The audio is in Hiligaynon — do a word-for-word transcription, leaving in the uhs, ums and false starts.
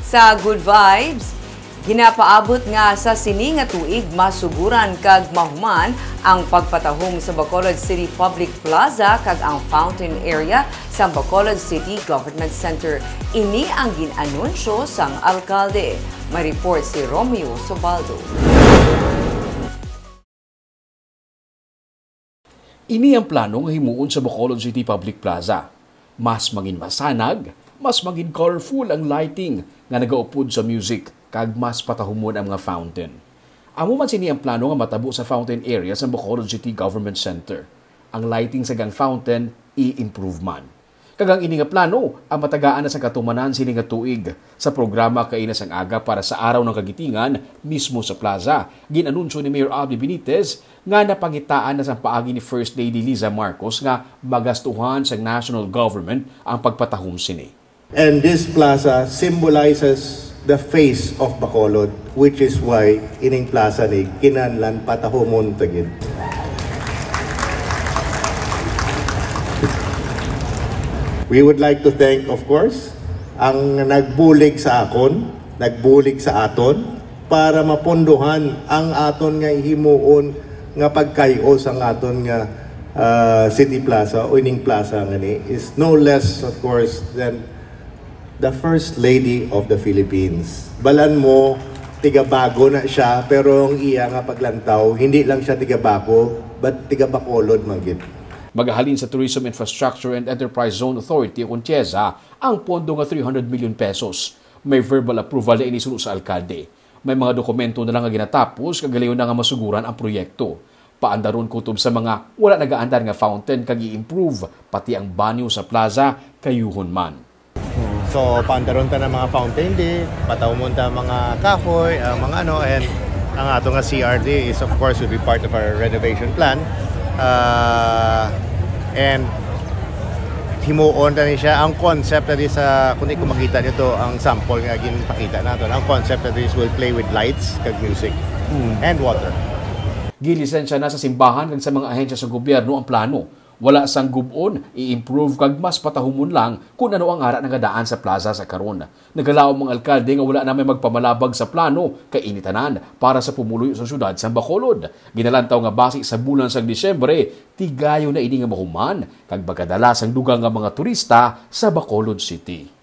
Sa Good Vibes, ginapaabot nga sa sini nga tuig masuguran kag mahuman ang pagpatahom sa Bacolod City Public Plaza kag ang fountain area sa Bacolod City Government Center. Ini ang gin-anunsyo sang alkalde. May report si Romeo Sobaldo. Ini ang plano nga himuon sa Bacolod City Public Plaza. Mas mangin masanag, mas mangin colorful ang lighting nga nagaupod sa music, kag mas patahumon ang mga fountain. Amo man sini ang plano nga matabo sa fountain area sa Bacolod City Government Center. Ang lighting sa gang fountain i-improve man. Kag ang ini nga plano ang matagaan na sa katumanan sini nga tuig. Sa programa Kaina sang Aga para sa Araw ng Kagitingan mismo sa plaza, gin-anunsyo ni Mayor Abby Benitez nga napangitaan na sang paagi ni First Lady Liza Marcos nga magastuhan sang national government ang pagpatahom sini. And this plaza symbolizes the face of Bacolod, which is why ining plaza ni kinahanglan patahomon ta gid. We would like to thank, of course, ang nagbulig sa akon, nagbulig sa aton, para mapondohan ang aton nga himuon nga pagkay-os ang aton nga, ah, City Plaza o ining plaza nga ni is no less, of course, than the First Lady of the Philippines. Balan mo, tiga Bago na siya, pero ang iya nga paglantaw, hindi lang siya tiga Bago, but tiga Bacolod man gid. Magahalin sa Tourism Infrastructure and Enterprise Zone Authority o kon TIEZA ang pondo nga three hundred million pesos. May verbal approval na ini suno sa alkalde. May mga dokumento na lang nga ginatapos kag galayon na nga masuguran ang proyekto. Paandaron kutob sa mga wala nagaandar nga fountain kag i-improve, pati ang banyo sa plaza kayuhon man. So, paandaron ta ng mga fountain di, patawmon ta mga kahoy, ah, mga ano, and ang ato nga C R D is, of course, will be part of our renovation plan. Ah, and himuon ta ni siya. Ang concept na di sa, kung di ko makita nito, ang sample nga ginpakita nato. Ang concept na this will play with lights kag music and water. Gilisensya na sa simbahan kag sa mga ahensya sa gobyerno ang plano. Wala sang gub-on, i-improve kag mas patahumon lang kun ano ang ara nagadaan sa plaza sa karon. Nagkalaom ang alkalde nga wala na may magpamalabag sa plano kay ini tanan para sa pumuluyo sa syudad sang Bacolod. Ginalantaw nga basi sa bulan sang Disyembre, tigayon na ini nga mahuman kag magkadala sang dugang nga mga turista sa Bacolod City.